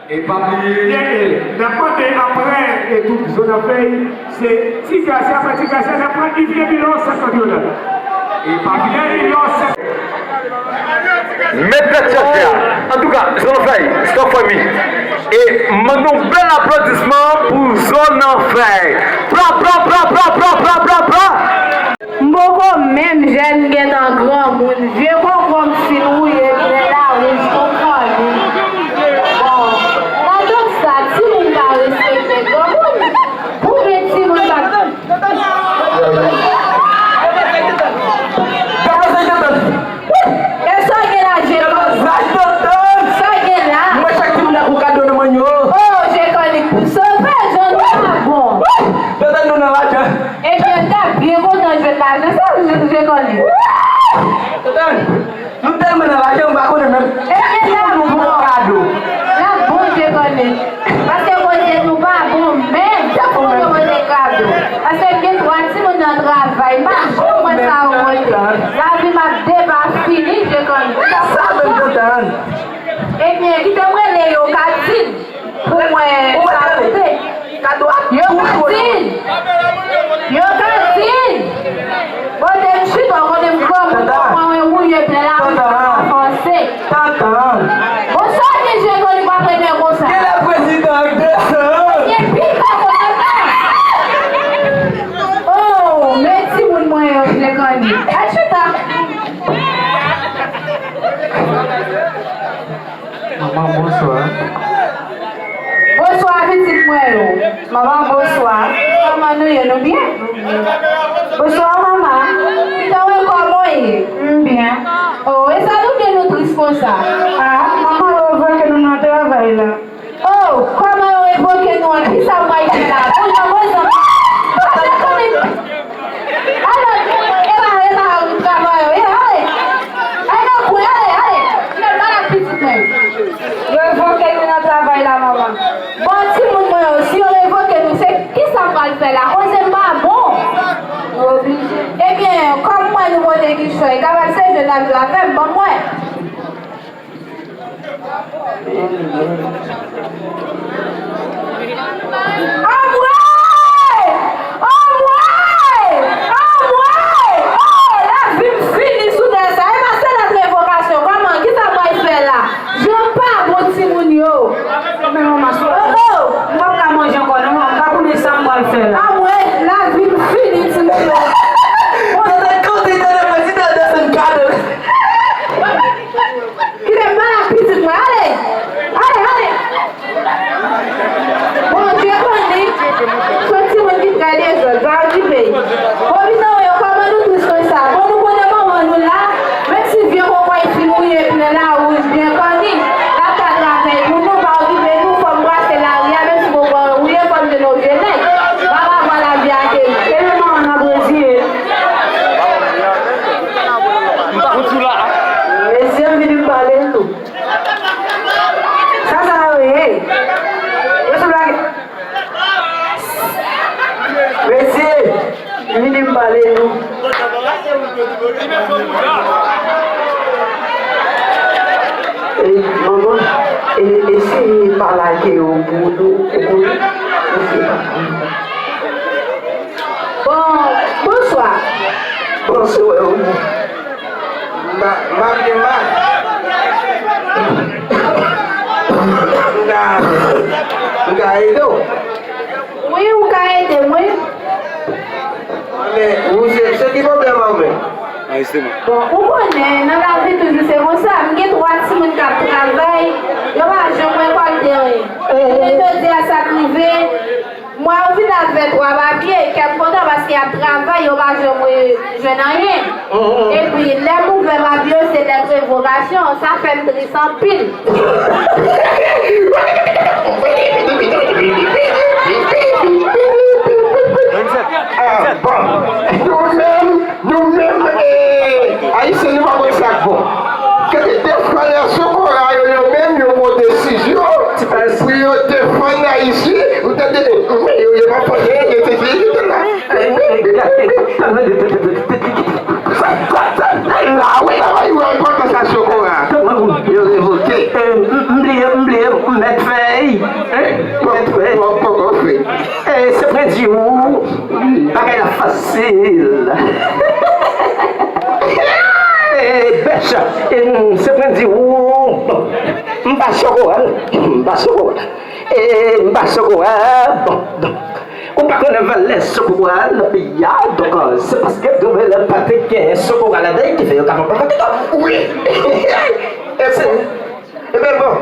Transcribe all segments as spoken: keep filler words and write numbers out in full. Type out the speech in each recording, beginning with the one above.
E pa bliye, n ap mande apre e tout zòn an fèy, se Ti Gracia, apre Ti Gracia, n ap pran Yvien Milon, Sèt Kantonal. E pa bliye, Yvien Milon, Sèt Mèt tèt chaje a. Antouka, zòn an fèy, stop for me. E mande yon bèl aplodisman pou zòn an fèy. Pra, pra, pra. M poko menm jèn, m gentan granmoun. Vye konkonm fin wouye, byen lawouj, konprann. Bon, nan tout sa, timoun pa respekte granmoun. Pou gen timoun pa. E sa w gen la, Jekònik? Sa w gen la? Mwen chak timoun ak yon kado nan men yo. Oh, Jekònik, sove, jan nou pa bon. Tantan nou nan lajan. Ebyen, m ta byen kontan jwenn lajan sa, Jekònik. Tantan, nou tèlman nan lajan, m pa konnen menm. Ebyen, n ap bon. Kado. N ap bon, Jekònik. Paske kote nou pa bon menm, se pou nou pote kado. Paske m gen twa timoun nan travay, m pa janm wè sa yo pote. Lavi m ap depafini, Jekònik. Sa menm, Tantan. Ebyen, kite m rele yo, ka di l pou mwen sa pote. Yo ka di l. Yo ka di l. Kote m chita, kote m kòm, ou konprann, wouye plen la, ou konprann, fòse. Tantan. Bonswa, mesye, Tony pa premye konsa. Gen lè prezidan ak desann. Gen pita konsa. Oh, men timoun mwen yo, je koni. Al chita. Manman, bonswa. Bonswa, pitit mwen yo. Manman, bonswa. Kòman nou ye? Nou byen? Bonswa, manman. Pita, wè kòman w ye? M byen. Oh, e sa nou byen nou tris konsa? Ah, manman, yo revoke nou nan travay la. Oh, kòman yo revoke nou an? Kisa m pral fè la? Bon, jan mwen zanmi. Pase konnen. Alò, e la, e la, travay yo ye, ale. Ale nan kwen, ale, ale. Mwen pa la pitit mwen. Yo revoke nou nan travay la, manman. Bon, timoun mwen yo, si yo revoke nou, se kisa m pral fè la? Koze m pa bon. Ou oblije. Ebyen, kòm mwen nou pote kichòy, kapab se jwèt avè m, ban mwen. Anmwey! Anmwey! Anmwey! Oh, lavi m fini sou tè sa. E pa se lèt revokasyon. Kòman? Kisa m pral fè la? Jan pa bon timoun yo. Men manman, sou. Oh, oh! M p ap ka manje ankò non, m pa konnen sa m pral fè la. Anmwey, lavi m fini timoun yo. Tande kote, tande mwen, si tande se m ka de. Kite m pale ak pitit mwen. Ale! Ale, ale! Bondye koni, se yon timoun ki trè dezòd, pa okipe. Bon, pitit mwen yo, kòman nou tris konsa? Bon, nou konnen manman nou la, menm si vye kokoy fin wouye plen lawouj byen koni, l ap ka travay pou nou, pa okipe nou, fò m brase lari a, menm si kokoy wouye, fò m jwenn yon vye nèg. Baba vwa lavi a te ye. E men manman nan Brezil. Mesye, m vini m pale nou. Sa, sa yo ye. Yo sou lage. Mesye, vini m pale nou. E, manman, e, eseye pa lage yo pou nou, ou konnen, mesye. Bon, bonswa. Bonswa, wi. M pa, m pa byen mal. M ka, m ka ede w. Wi, ou ka ede m, wi. Men, ou se, se ki pwoblèm an menm? Bon, ou konnen, nan lavi toujou se konsa. M gen twa timoun k ap travay, yo pa janm rekòlte anyen. Jounen jodi a, sa k rive, mwen yo vin avè twa papye, kè m kontan paske y ap travay, yo pa janm re-, jwenn anyen. Epi, lè m ouvè papye yo, se lèt revokasyon, sa fè m tris anpil. Ah, bon. Nou menm, nou menm, eh, Ayisyen, nou pa konn sa k bon. Kete defandè Sokora yo, yo menm, yo pran desizyon pou yo defann Ayiti. Ou tande, men yo, yo pa pran, yo te, yo te la. La, wi, la, wi, wi, wi, kontan sa Sokora. Yo revoke. M bliye, m bliye, m Mèt fèy, mèt fèy. Poko fèy. E se pran di ou, bagay la fasil. E bèch, e se pran di ou, bon, m pa sokora, m pa sokora. E m pa sokora, bon, donk, ou pa konnen valè sokora nan peyi a, donk, se paske gouvènman pa te gen sokora ladan l ki fè yo kapab pa konte tou. Wi. E se Ebyen bon,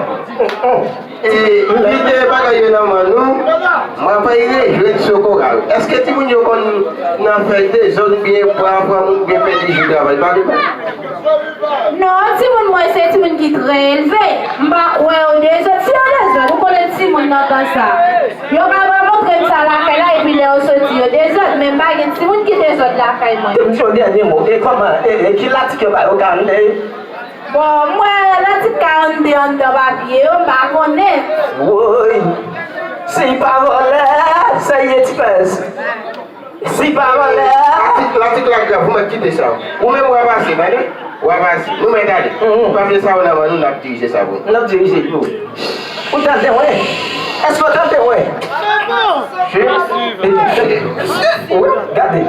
e, kite bagay yo nan men nou, mwen pa rejwenn sokora yo. Èske timoun yo konn nan fè dezòd oubyen pran, pran moun oubyen pèdi jou travay? Pa de pè. Non, timoun mwen se timoun ki trè elve. M pa kwè yo dezòd. Si yo dezòd, ou konnen timoun nan tan sa. Yo ka pral montre m sa lakay la, epi lè yo soti, yo dezòd. Men m pa gen timoun ki dezòd lakay mwen. Te m di yon dènye mo. E kòman, e, e ki latik yo ba yo karannde? Bon, m wè latik karannde anndan papye yo, m pa konnen. Woy! Si pa vòlè, sa ye ti pès. Si pa vòlè. Latik, latik la grav, ou mèt kite sa. Ou menm w a pase, tande? W a pase. Nou mèt ale. Mhm. Pa vle sa yo nan men nou, n ap dirije sa pou nou. N ap dirije yo. Ou tande mwen? Èske w tande mwen? Gade,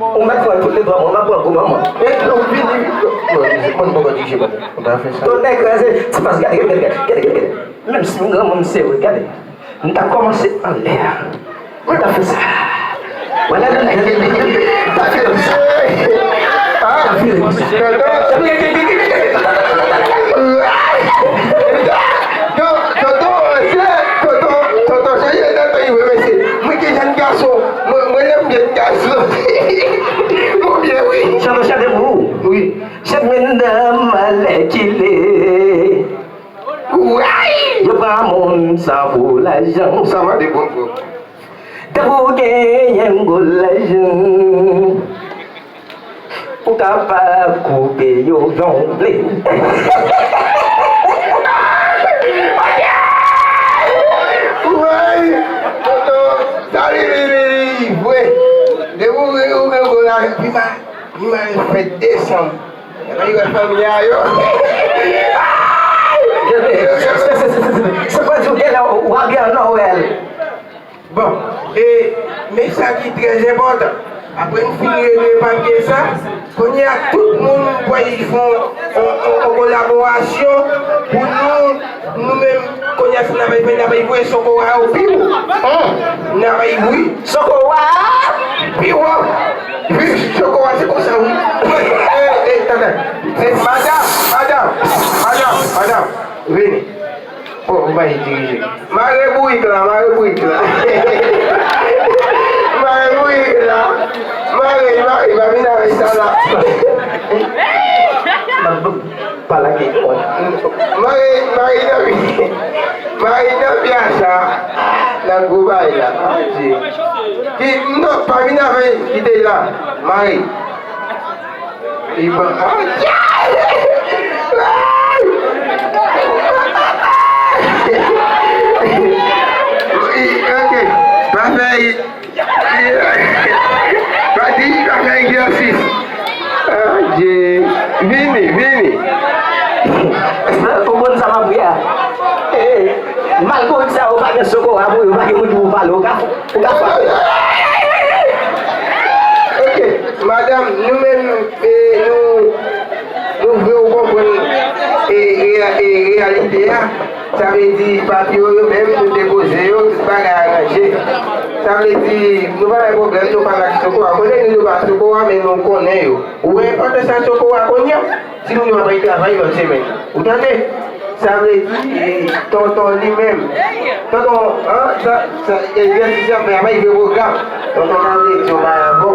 ou mèt pran tout le dwa mwen, m ap pran gwo manman. E, non, vini, vini. Non, non, mwen poko dirije mwen. Ou ta fè sa. Tonnè kraze, ti pas, gade, gade, gade, gade, gade. Menm si m granmoun, se vre, gade. M ta kòmanse anlè a. Mwen ta fè sa. Wala, wala, wala, wala, wala. M ta fè sa. Ah, tonton. Tonton, tonton, mesye, tonton, tonton, chanje tonton, wi, mesye. Mwen ki jèn gason, mwen, mwen lè m jèn gason. Mwen byen, wi. Chante, chante pou ou. Wi. Chante, men nan malè ki le. Woy! Yo pran moun sa pou lajan. Sa va de bon, bon. Depi w genyen gwo lajan, ou kapab koupe yo jan w vle. Woy! Tonton, sa li, li, li, li, vre. Depi w gen, ou gen gwo lajan, pi mal, pi mal fèt desanm. Epi yo wè fanmi a yo. Se pa di w genlè w abiye an Nwèl. Bon, e, men sa ki trè enpòtan. Apre n fin regle papye sa, kounye a tout moun pral fè yon, yon, yon, yon kolaborasyon pou nou, nou menm, kounye a si n ap fè, n ap voye sokora yo pi wo. N ap, wi. Sokora! Pi wo! Wi, sokora, se konsa, wi. E, e, tande. E, madanm, madanm, madanm, madanm, vini. Oh, ou pa dirije. Mare bourik la, mare bourik la. Mare bourik la. Mare, mare, pa vin avèk sa la. Pa lage mwen. Mare, mare nan pi. Mare nan pi a sa. Nan gwo bagay la. Adye. Ki, non, pa vin avèk, kite la. Mare. Li ban. Ok. Pa fè. Pa di, pa fè egzèsis. Adye. Vini, vini. Ou konn sa m ap ri a? Ee, malgre sa, ou pa gen sokora pou yo, pa gen moun ki pou pale, ou ka, ou ka fè. Ok, madanm, nou menm, e, nou, nou vle w konprann, e, e, e, reyalite a. Sa vle di, papye yo menm, nou depoze yo, tout bagay aranje. Sa vle di, nou pa bay pwoblèm, nou pa lage sokora. Konnen nou, nou pa sokora, men nou konnen yo. Ou wè enpòtans a sokora kounye a? Timoun yo ap al travay lòt semèn. Ou tande? Sa vle di, e, tonton li menm. Tonton, an, sa, sa, egzèsis y ap fè a, pa rive pwogram. Tonton ta vle di yon bagay ankò.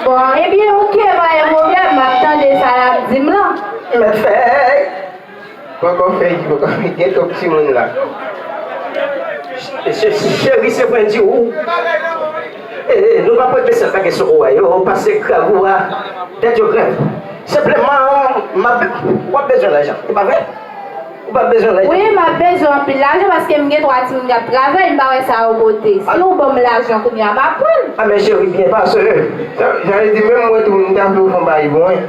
Bon, ebyen, oke, pa gen pwoblèm, m ap tande sa l ap di m lan. Mèt fèy. Poko fèy, poko fèy, gen twòp timoun la. Cheri, se pwen di ou. E, e, nou pa pwete sèl pa gen sokora yo, pase grav ou a, tèt yo grav. Senpleman, m ap, w ap bezwen lajan, e pa vre? Ou p ap bezwen lajan? Wi, m ap bezwen anpil lajan paske m gen twa timoun k ap travay, m pa wè sa yo pote. Si ou ban m lajan kounye a, m ap pran l. A, men cheri, byen pase. Sa, sa vle di, menm mwen tou, m ta vle w fè yon bagay pou mwen.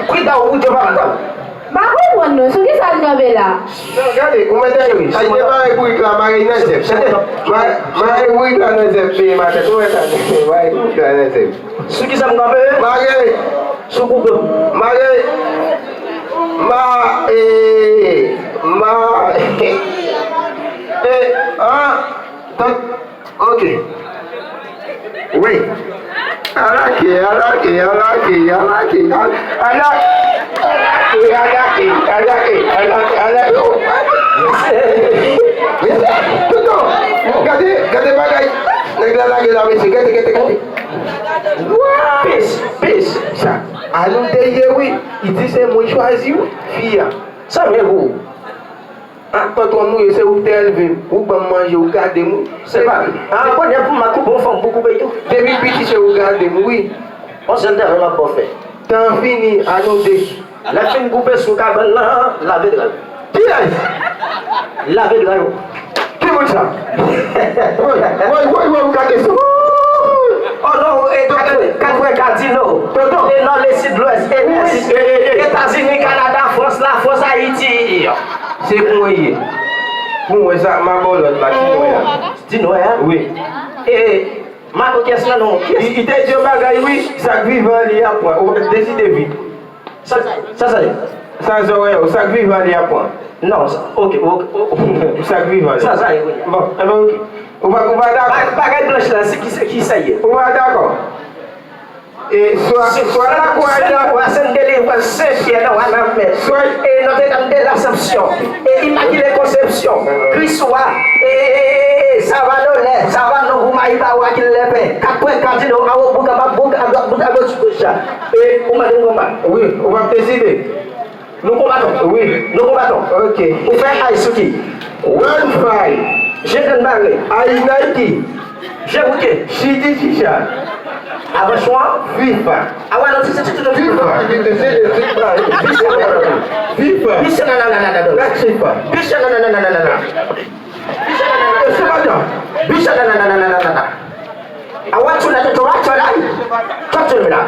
Kwit a ou, ou di w pa madanm. M pa konprann non, sou kisa n kanpe la? Non, gade, ou mèt ale wi. Ay, te mare bourik la, mare nan zèb. Mare, mare bourik la nan zèb, peye matèt. Ou mèt ale, mare bourik la nan zèb. Sou kisa m kanpe? Mare. Sou koupe. Mare. Ma, e, ma, e, an, donk, Ok. Wi. Alake, alake, alake, alake, al- alake, alake, alake, alake, alake. Mesye, mesye, tonton, gade, gade bagay. Nèg la lage la, mesye, gade, gade, gade. Pis, pis, sa. Anou de ye, wi. Li di se mwen chwazi, wi, fi a. Sa vle pou ou? Ah, patwon m, wi, se ou ki te elve m. Ou ban m manje, ou gade m, wi. Se pa. Ah, kounye a pou m koupe yon fanm pou koupe tou. Depi piti, se ou gade m, wi. On sèl travay m ap ba w fè. Tan fini, anou de. Lè fin koupe sou kabann lan, lave dra yo. Kiyès? Lave dra yo. Ki moun sa? Woy, woy, woy, woy, ou gade sou. Oh non, e kat, kat frè Kadino. Tonton. E nò, le sid, lwès, e lès. Wi, e, e, e. Etazini, Kanada, Frans, Lafrans, Ayiti. Se pou mwen ye. Pou mwen sa, m a ba w lòt la, ti nwè a. Ti nwè a? Wi. E, Marco, kiyès nan non? Kiyès? Li, li te di yon bagay, wi, sa k vivan li ap pran. Ou deside vit. Sa, sa, sa ye? Sa zòrèy ou, sa k vivan li ap pran. Non, sa, ok, ok, ok. Sa k vivan li. Sa, sa ye, wi. Bon, enben, ok. Ou pa, ou pa dakò? Ba-, bagay blanch la, se ki, se ki sa ye? Ou pa dakò? E swa, swa lakwè a. Swa Sen Delivrans, Sen Pyè nan Wanament. Swa e Nòtredam de Lasansyon. E Imakile Konsepsyon. Kris Wa. E, e, e, e, Savanolè. Savanon, Goumayibawa, Kinlèpen. Kat pwen, Kadino, anwo bouk, anba bouk, adwat bouk, agoch bouk. E ou mande m konpa. Wi, ou p ap deside. Nou konbaton. Wi. Nou konbaton. Ok. Ou fè ay sou ki? One five. Je grenn bare. Ay Nike. Je bouke. Chidi chicha. Avan chwa. FIFA. Awa non, se, se, se, se, FIFA. FIFA. FIFA. FIFA. FIFA. FIFA. FIFA. FIFA. FIFA. FIFA. FIFA. Awa, tu na, tu na, tu na, tu na.